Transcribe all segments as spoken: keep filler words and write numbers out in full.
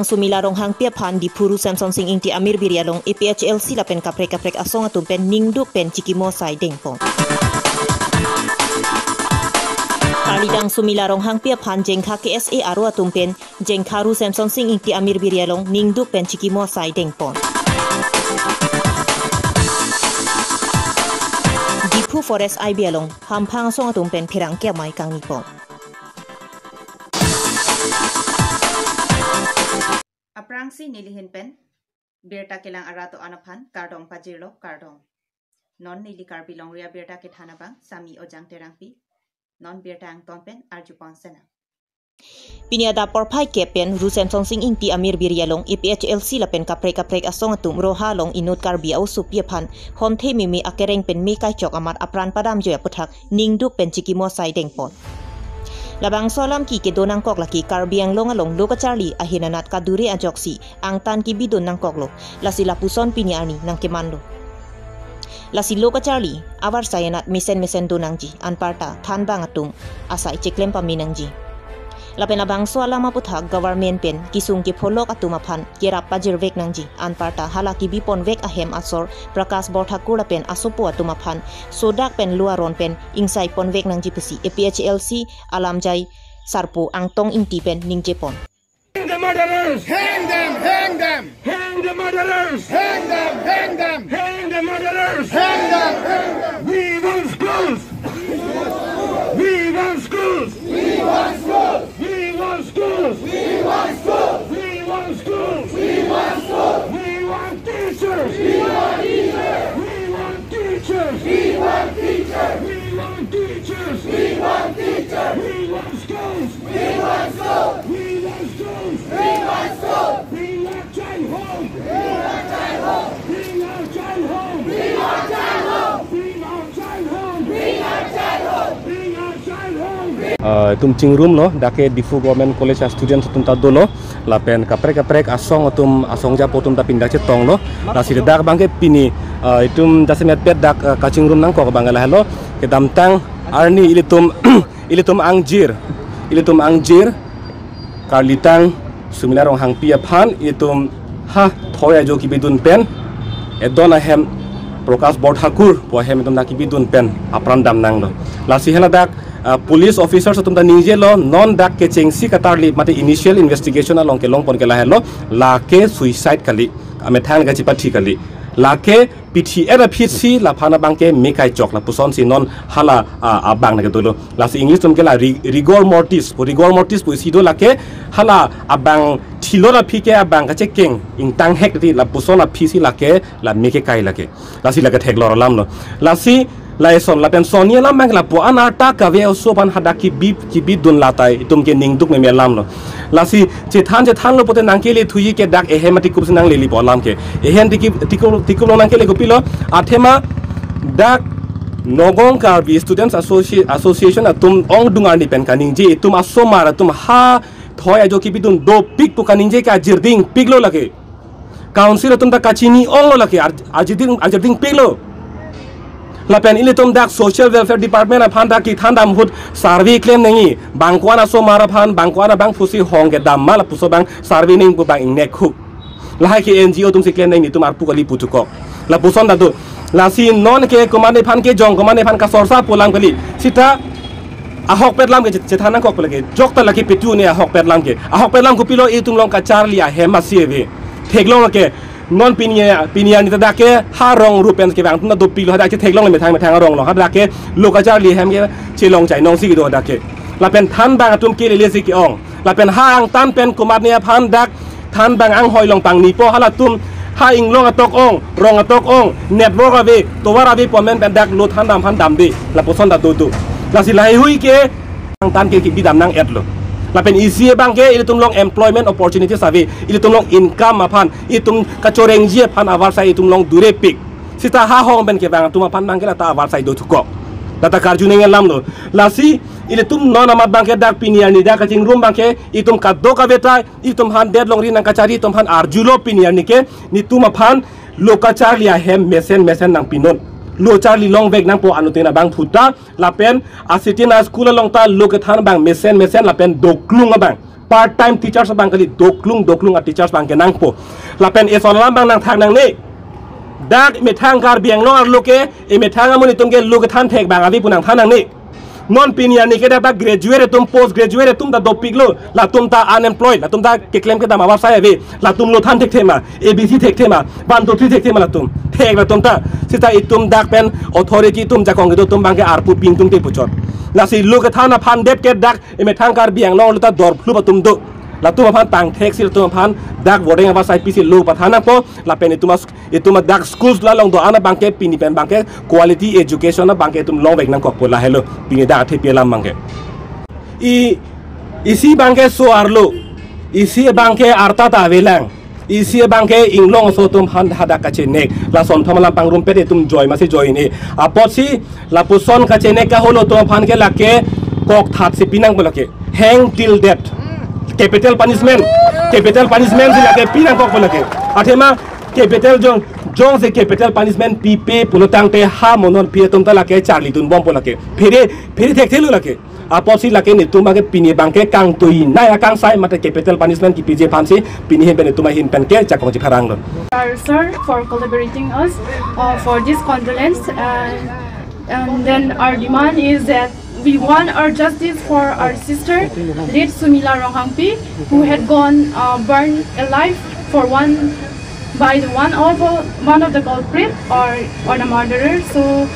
Sumila Ronghangpi aphan Diphu Ru Semsonsing Ingti amirbiri along A P H L C lapen kaprek kaprek asong atum pen ningduk pen chikimo asai dengpon. Karlidang Sumila Ronghangpi aphan Jengkha K S A aro atum pen Jengkha Ru Semsonsing Ingti amirbiri along ningduk pen chikimo asai dengpon. Diphu Forest I B along hamphang asong atum pen pherangke amei kangnipon. Aphrangsi nelihin pen birta kelang arat do-an aphan kardom pajirlo, kardom. Non neli Karbi Longri Abirta kethan abang Sami Ojang Terangpi. Non birta angton pen arjupon sena. Pini adap porphai kep pen Ru Semsonsing Ingti amirbiri along A P H L C lapen kaprek kaprek asong atum Roha along inut Karbi a-osopi aphan honthe meme akereng pen me kaichok amat apran padamjoi aputhak ningduk pen chikimo asai dengpon. Labangso alam ke kedo nangkok lake Karbi Anglong along lo kacharli ahin anat kadure ajoksi angtan kebidun nangkoklo, lasi lapuson pini arni nangkemanlo. Lasi lo kacharli avarsai anat mesen mesen do nangji, anparta thanbang atum asai cheklem pame nangji. Lapen labangso alam aputhak government pen kesung kepholok atum aphan kerap pajirvek nangji, anparta hala kebiponvek ahem asor Prakash Borthakur lapen asopo atum aphan sodak pen lo aron pen ingsaiponvek nangji pusi A P H L C alamjai sarpo Angtong Ingti pen ningjepon. Hang the murderers! Hang them! Hang them! Hang the murderers! Hang them! Hang them! Hang the murderers! Hang them! Hang them! We want schools! We want schools! We want schools! We want schools! We want schools! We want schools! We want schools! We want teachers! We want teachers! We want teachers! We want teachers! We want teachers! We want teachers! We want schools! We want schools! We want schools! We want schools! Bring our child home! Bring our child home! Bring our child home! Bring our child home! Bring our child home! Bring our child home! Bring our child home! Ah, itum chingrumlo, dak ke Diphu Government College a students atum ta dolo, lapen kaprek kaprek asong atum, asong japo atum ta pini dak chetonglo, lasi dak abang ke pini, ah, itum jasemet pet dak, ah, kachingrum nangkok abang ke lahelo, kedamtang arni ilitum, ilitum angjir, ilitum angjir, karlitang Sumila Ronghangpi aphan itum ha thoi ajo kebidun pen, edon ahem Prakash Borthakur pu ahem itum dak kebidun pen apran damnanglo. Lasi haladak, ah, police officers atum ta ningjelo, non dak kechengsi katarli mate initial investigation along kelongpon ke lahelo, lake suicide kali, amethang kachepathi kali. Lake pithi et aphi si laphan abang ke me kaichok lapusonsi non hala, ah, abang nangkedolo. Lasi English atum ke la ri-, rigor mortis, rigor mortis pu isi do lake hala abang thilot aphi ke abang kachekeng ingtanghek ti lapuson aphi si lake la me kekai lake. Lasi lake theklong alamlo. Lasi lason lapen sonni alam abang lapu-an arta kave oso aphan hadak kebi, kebidun latai itum ke ningduk meme alamlo. Lasi chethan chethanlo pote nangkele thuji ke dak ehem atikum si nanglelepo alam ke. Ehem tiki, tikum, tikum lo nangkele kopilo. Athema dak Nagaon Karbi Students Associ-, Association atum ongdung arni pen kaningje, itum asomar atum ha thoi ajo kebidun dopik pu kaningje ke ajirdingpiklo lake. Council atum ta kachini-onglo lake, ar-, ajirding, ajirdingpiklo. Lapen ilitum dak Social Welfare Department aphan dak kethan dam ahut survey klem nangji, bang ko-an asomar aphan, bang ko-an abang pusi hong kedam ma lapuson abang survey nangji pu abang ingnek hu. Lahai ke N G O atum si klem nangji, itum arpu kali puthukok. Lapuson ta do. Lasi non ke komatne aphan kejong, komatne aphan kasorsa pu alam kali. Sita ahokpet alam ke chet-, chethan nangkok pu lake. Jokta lake petu ne ahokpet alam ke. Ahokpet alam kopilo, itum along kacharli ahem masi ave. Theklong lake. Non pini, pini arni ta dak ke ha rong rupen kevang atum ta dopiklo, hadak chetheklong methang methang arong lo. Hadak ke lo kacharli ahem ke chelong chainong si kedo hadak ke. Lapen thanbang atum kelele si ke-ong. Lapen ha angtan pen komatne aphan dak thanbang anghoi along pangnipo, halatum ha inglong atok ong, rong atok ong, network ave, tovar ave pu amen pen dak lo than dam aphan damde, lapuson ta dodo. Lasi lahaihui ke angtan ke kebi damnang-etlo. Lapen isi abang ke ilitum along employment opportunities ave, ilitum along income aphan, itum kachorengji aphan avarsai itum along durepik. Sita ha hong pen kevang atum aphan abang ke lata avarsai dothukok. Lata karju nangji alamlo. Lasi ilitum non amat abang ke dak pini arni dak kachingrum abang ke itum kadokave ta itum aphan det longri nangkachari atum aphan arjulo, pini arni ke netum aphan lo kacharli ahem mesen mesen nangpinon. Lo charli longvek nangpo anuttin abang puta, lapen asitin a-school along ta lo kethan abang mesen mesen lapen doklung abang. Part time teachers abang kali, doklung doklung a teachers abang ke nangpo. Lapen eson alam abang nangthak nangne. Dak emethang Karbi Anglong arlo ke, emethang amonit atum ke lo kethan thek abang ave pu nangthan nangne. Non pini arni ke dak ta graduate atum, post graduate atum ta dopiklo, latum ta unemployed, latum ta keklem kedam avarsai ave, latum lo than thekthe ma, A B C thekthe ma, one two three thekthe ma latum, thek latum ta, seta itum dak pen authority atum, jakong kedo atum abang ke arpu ping tum te puchot. Lasi lo kethan aphan det ke dak emethang Karbi Anglong arlo ta dorphlup atum do. Latum aphan tang theksi latum aphan dak voting avarsai pisi lo pathan nangpo, lapen itum as-, itum dak schools la along do-an abang ke pini pen abang ke quality education abang ke itum longvek nangkokpo, lahelo pini dak athepi alam abang ke. I, isi abang ke so-arlo, isi abang ke arta ta avelang, isi abang ke inglong aso atum aphan hadak kachenek, lason thom alam pangrumpet itum joi masi joi ne. Apotsi lapuson kachenek kaholo atum aphan ke lake kokthat si pinangpo lake. Hang till death. Capital punishment. Capital punishment si lake pinangkokpo lake. Athema capital jong, jongsi capital punishment pipe pulo tangte ha mo non pi atum ta lake charlidunbompo lake. Phere, phere thekthelo lake. Apotsi lake netum abang ke pini abang ke kangtui nai akangsai mate capital punishment kipiji aphansi pini ahin pen netum ahin pen ke jakong chipharanglo. Our sir for collaborating us, uh, for this condolence, uh, and then our demand is that we want our justice for our sister, late Sumila Ronghangpi, who had gone, uh, burned alive for one by the one of, uh, one of the culprit or, or the murderer. So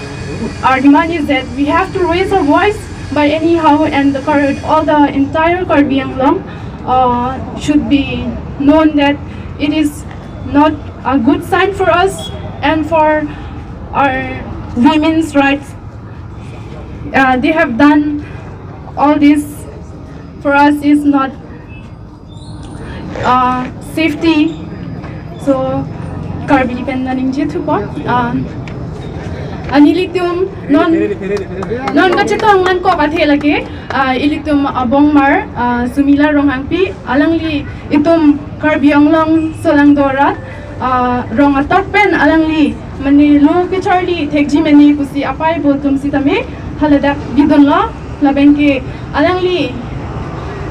our demand is that we have to raise our voice by anyhow, and the Kar-, all the entire Karbi Anglong, uh, should be known that it is not a good sign for us and for our women's rights. Uh, they have done all this for us is not, uh, safety. So Karbi pen naningje thupo. Uh, nelitum non, non kachetong nangkok athe lake, uh, ilitum abongmar, uh, Sumila Ronghangpi, alangli itum Karbi Anglong solangdo arat, ah, rong atok pen alangli mane lo kecharli thekji mene pusi apei bo atum sitame haladak bidunlo, lapen ke alangli,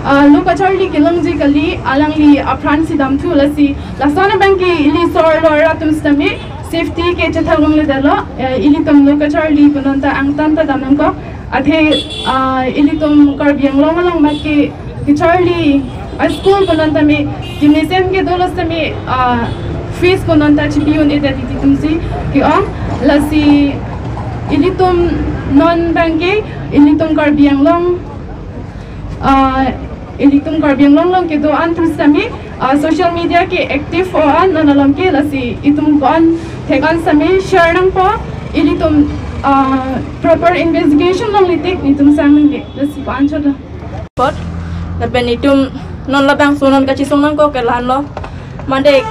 ah, lo kacharli kelongji kali, alangli apran si damthu lasi, lason abang ke ili so-arlo arat atum sitame safety ke chethak longledetlo, eh, ilitum lo kacharli punon ta angtan ta dam nangkok. Athe, ah, ilitum Karbi Anglong along mat ke kecharli a school punon tame, gymnasium kedo lo sitame, ah, fees punon ta chipi un-edet ilitum si ke-ong. Lasi ilitum non abang ke ilitum Karbi Anglong, ah, ilitum Karbi Anglong along kedo-an atum sitame, ah, social media ke active o-an non along ke, lasi itum ko-an thek-an sitame share nangpo, ilitum, ah, proper investigation longle tik netum sang nangke, lasi ko-an chot lo. Pot, lapen itum non labangso non kachisong nangkok ke lahenlo. Mande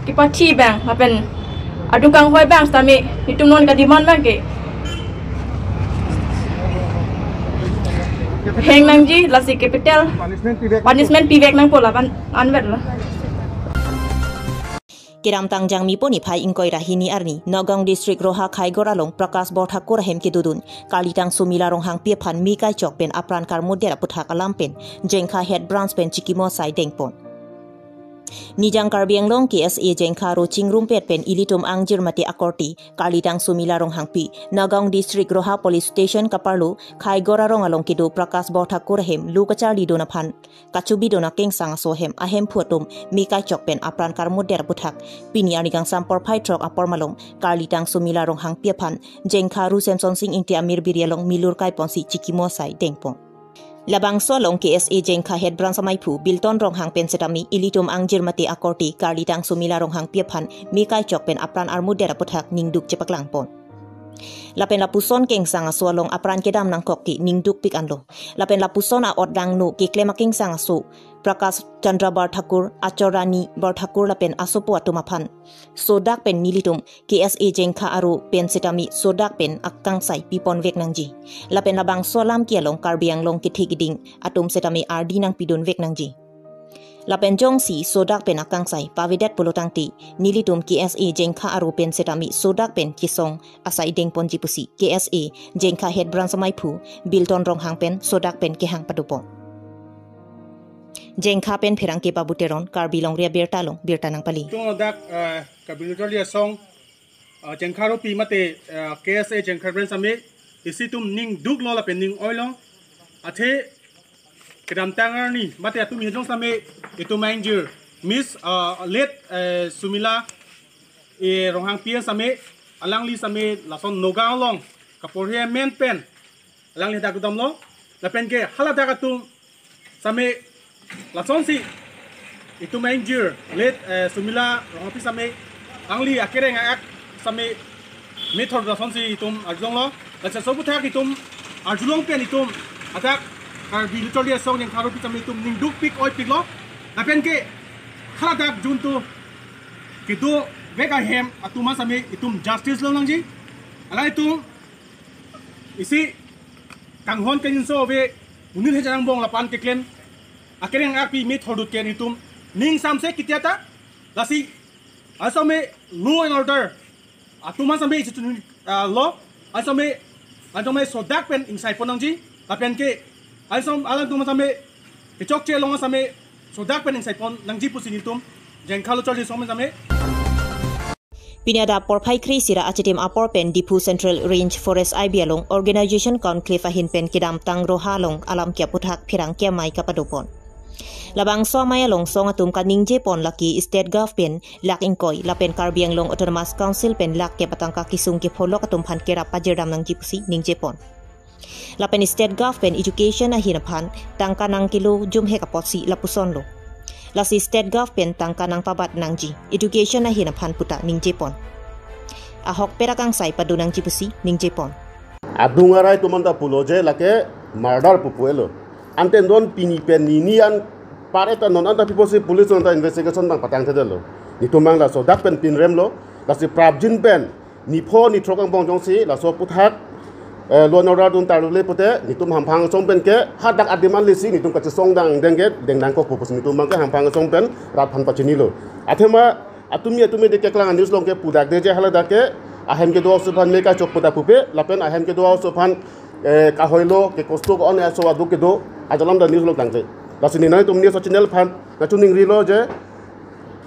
kipathi abang, lapen aduk kanghoi abang sitame itum non kademand abang ke hang nangji, lasi capital punishment pivek nangpo lapen anvet lo. Kedamtang Jangmi po niphai ingkoi ra hini arni, Nagaon District Roha Khaigor along Prakash Borthakur ahem kedodun, karlitang Sumila Ronghangpi aphan me kaichok pen apran karmutdet aputhak alam pen, Jengkha Head Branch pen chikimo asai dengpon. Nijang Karbi Anglong K S A Jengkha aro chingrumpet pen ilitum angjir mate akorte, karlitang Sumila Ronghangpi, Nagaon District Roha Police Station kaparlo, Khaigor arong along kedo Prakash Borthakur ahem lo kacharlidun aphan kachobidun akengsang aso ahem ahemphu atum me kaichok pen apran karmutdet aputhak, pini arni kangsam porphai throk apor malom, karlitang Sumila Ronghangpi aphan, Jengkha aro Semson Sing Ingti amirbiri along milur kaiponsi chikimo asai dengpon. Labangso along K S A Jengkha Head Branch amaiphu Bilton Ronghang pen setame ilitum angjir mate akorte karlitang Sumila Ronghangpi aphan me kaichok pen apran armutdet aputhak ningduk chepaklangpon. Lapen lapuson kengsang aso along apran kedam nangkok ke ningdukpik anlo. Lapen lapuson a-otdangno keklem akengsang aso Prakash Chandra Borthakur, Achorani Borthakur lapen asopo atum aphan sodak pen nelitum K S A Jengkha aro pen setame sodak pen akangsai piponvek nangji. Lapen labangso alam ke along Karbi Anglong kethe keding atum setame ardi nangpidunvek nangji. Lapen jongsi sodak pen akangsai pavedet pulo tangte, nelitum K S A Jengkha aro pen setame sodak pen kesong asai dengponji pusi K S A Jengkha Head Branch amaiphu Bilton Ronghang pen sodak pen kehang padopon. Jengkha pen pherangke Babu Teron, Karbi Longri Abirta along birta nangpali. Tung ladak, eh, Karbi Lo Charli Asong, eh, Jengkha Aropi mate, eh, K S A Jengkha Branch sitame, isi atum ning duklo lapen ning oilo. Athe kedamtang arni mate atum hijong sitame itum ingjir Miss, eh, late, eh, Sumila, eh, Ronghangpi sitame, alangli sitame lason Nagaon along kaporhi amen pen alangli dak damlo, lapen ke haladak atum sitame lasonsi itum ingjir late, eh, Sumila Ronghangpi sitame alangli akereng a-ak sitame methot lasonsi itum arjulonglo. Lasi laso aphuthak itum arjulong pen itum ladak Karbi Lo Charli Asong Jengkha Aropi sitame itum ning dukpik oipiklo. Lapen ke haladak juntu kedovek ahem atum sitame itum justice longnangji. Alangtum isi kanghon kangjinso ave, monit hejang angbong lapu-an keklem, akereng a-akpi methot dut ke nelitum ning samse kitia ta, lasi asome law and order atum sitame isi chun, ah, law asome asome sodak pen ingsaipon nangji, lapen ke asom alangtum sitame kechokche along sitame sodak pen ingsaipon nangji pusi nelitum Jengkha Lo Charli Asong sitame. Pini adap porphai kre-isi ra achitim apor pen Diphu Central Range Forest I B along Organization Conclave ahin pen kedamtang Roha along alam ke aphuthak pherangke amei kapadopon. Labangso amei along song atum kaningjepon lake State Gov pen lakh ingkoi lapen Karbi Anglong Autonomous Council pen lakh kep atangka kesung kepholok atum aphan kerap pajirdam nangji pusi ningjepon. Lapen State Gov pen education ahin aphan tangka nangkelo jumhek apotsi lapusonlo. Lasi State Gov pen tangka nangpabat nangji education ahin aphan puta ningjepon. Ahokpet akangsai pado nangji pusi ningjepon. Adung arai atum anta pulo je lake murder pupu elo. Ante non pini pen nini an pare ta non anta piposi police anta investigation abang patangthedetlo. Nelitum abang laso dak pen pinremlo. Lasi prapjin pen nipho nithrok angbong jongsi laso aphuthak, eh, law and order atum tarlule pute nelitum Hamphang asong pen ke hadak adim an lesi nelitum kachesong dang deng ke deng nangkok pupusi nelitum abang ke Hamphang asong pen rat aphan pachinilo. Athema atumi atumi de keklang news along ke pudak de je haladak ke ahem kedo aso aphan me kachok pudak pupe lapen ahem kedo aso aphan, eh, kahoilo ke kosto ko on aso aduk kedo ajalam da news along tangte. Lasi nelitum news channel aphan kachiningrilo je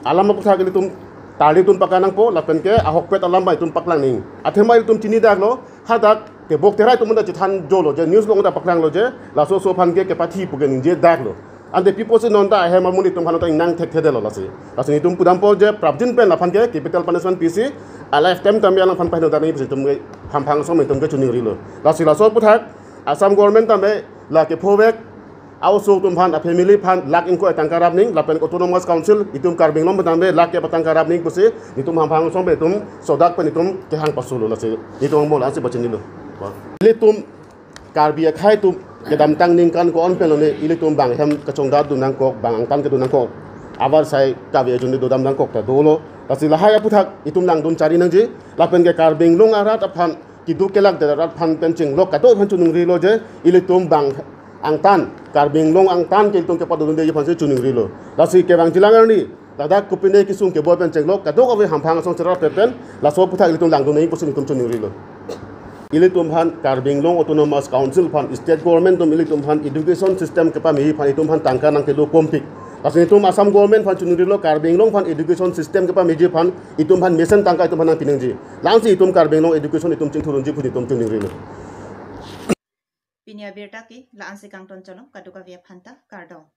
alam aphuthak ilitum tarli atum paklang nangpo lapen ke ahokpet alam abang itum paklang nang. Athema ilitum chinidaklo hadak kebok terai atum anta chethanjolo je news along anta paklanglo je laso aso aphan ke kepathi pu ke ningjedaklo. Ante piposi non ta ahem amonit atum aphan anta ingnang thekthedetlo lasi. Lasi nelitum pudampo je prapjin pen laphan ke capital punishment pisi a lifetime tame alangphan pahino dani pusi nelitum ke Hamphang asong atum ke chiningrilo. Lasi laso aphuthak Assam government tame la kephovek a-oso atum aphan, a-family aphan lakh ingkoi atangka rap nang, lapen Autonomous Council itum Karbi Anglong pen tame lakh kep atangka rap nang pusi nelitum Hamphang asong pen itum sodak pen itum kehang pasulo lasi. Nelitum mo lasi pachinilo. Ilitum Karbi akhei atum kedamtang ningkan ko-an pen lone ilitum bang hem kachongdat dun nangkok, bang angtan kedun nangkok, avarsai kave ajoine dodam nangkok ta dolo. Lasi lahai aphuthak itum langdun chari nangji, lapen ke Karbi Anglong arat aphan keduk kelak de rat aphan pen chenglok kadokave aphan chiningrilo je ilitum bang angtan, Karbi Anglong angtan ke ilitum kepadodunde aphansi chiningrilo. Lasi kevangjilang arni ladak kopine kesung keboi pen chenglok kadokave Hamphang asong cherap pen laso aphuthak ilitum langdun nang pusi nelitum chiningrilo. Ilitum aphan Karbi Anglong Autonomous Council aphan, state government atum ilitum aphan education system kepameji aphan itum aphan tangka nangkelo kompik. Lasi nelitum Assam government aphan chiningrilo, Karbi Anglong aphan education system kepameji aphan itum aphan mesen tangka itum aphan nangpi nangji. Lasi itum Karbi Anglong education itum chingthurunji pu nelitum chiningrilo. Pini abirta ke la-ansi kangton cholo, kadokave aphanta kardom.